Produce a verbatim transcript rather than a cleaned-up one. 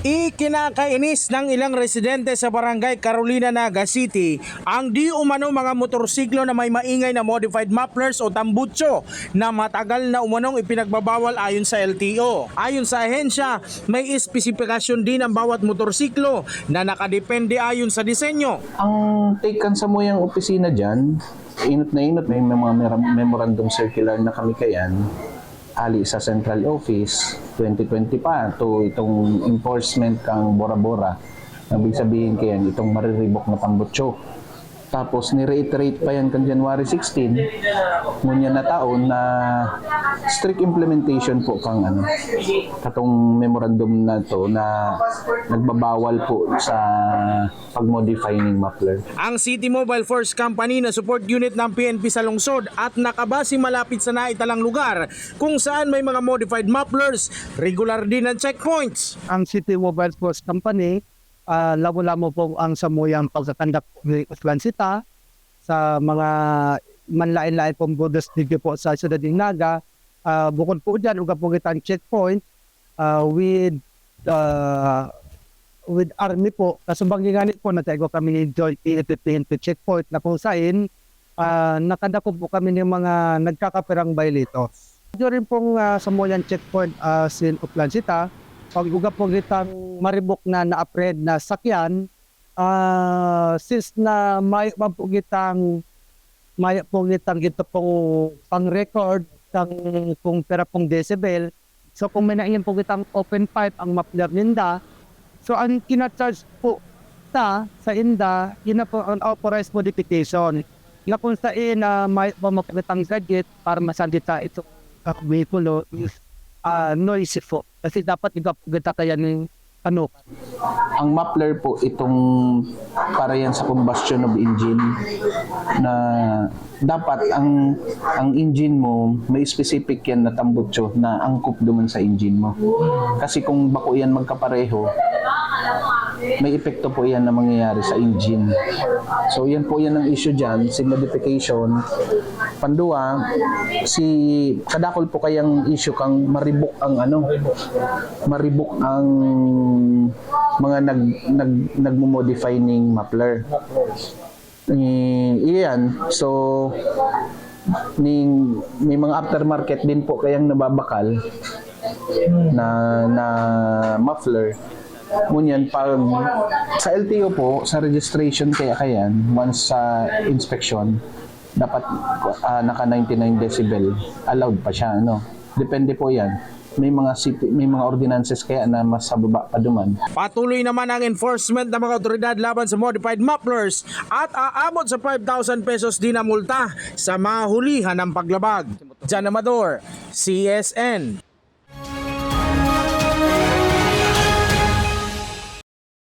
Ikinakainis ng ilang residente sa Barangay Carolina, Naga City, ang di umano mga motorsiklo na may maingay na modified mufflers o tambutso na matagal na umanong ipinagbabawal ayon sa L T O. Ayon sa ahensya, may espesipikasyon din ang bawat motorsiklo na nakadepende ayon sa disenyo. Ang take kan samuyang opisina diyan, inot na inot, may mga mera-, memorandum circular na kami kayan, ali sa central office, twenty twenty pa, to itong enforcement kang Bora Bora. Ibig sabihin kayan, itong mariribok na tambutso. Tapos, ni-reiterate pa yan kan January sixteen, ngunyan na taon na strict implementation po kang ano, katong memorandum na to na nagbabawal po sa pag-modify ning muffler. Ang City Mobile Force Company na support unit ng P N P sa lungsod at nakabase malapit sa naitalang lugar kung saan may mga modified mufflers, regular din ang checkpoints. Ang City Mobile Force Company, ah, lamo-lamo po ang samuyang pagkakandak ni Utlan Sita sa mga manlain-lain pong boarders digdi po sa Siyudad ng Naga. Ah, bukod po dyan, uga po kitang checkpoint, ah, with, ah, with army po. Kasubang ngani po, nagkaigwa kami ni Joint P N P, P N P checkpoint na kung sain, ah, nakadakop po kami ng mga nagkakapirang violators. During pong, ah, samuyang checkpoint, ah, sin Utlan Sita, pag uga po kitang maribok na na-apprehend na sakyan, ah, since na mayo man po kitang, mayo po kitang ito pong pang-record kang kung pira pong decibel. So, kung may naingin po kitang open pipe ang muffler ninda, so, ang kina-charge po ta sa inda, yun na po ang authorized modification. Na kung sain na may, may po kitang gadget para masandi ta itong, ah, vehikulo is, ah, noisy po. Kasi dapat iga po kita kaya ning ano. Ang muffler po itong para yan sa combustion of engine na dapat ang, ang engine mo, may specific yan na tambutso na angkop duman sa engine mo. Kasi kung bako yan magkapareho, may epekto po yan na mangyayari sa engine. So, yan po yan ang issue dyan, si modification. Pandua, si kadakol po kayang issue kang maribok ang ano, maribok ang mga nag, nag, nagmo-modify ning muffler. Eh, iyan. So, ning, may mga aftermarket din po kayang nababakal na, na muffler. Ngunyan, pag sa L T O po, sa registration kaya kayan, once sa inspection, dapat, ah, naka ninety-nine decibel, allowed pa siya, ano. Depende po yan. May mga city, may mga ordinances kaya na mas sa baba pa duman. Patuloy naman ang enforcement ng mga otoridad laban sa modified mufflers at aabot sa five thousand pesos din ang multa sa mahulihan ng paglabag. Jan Amador, C S N.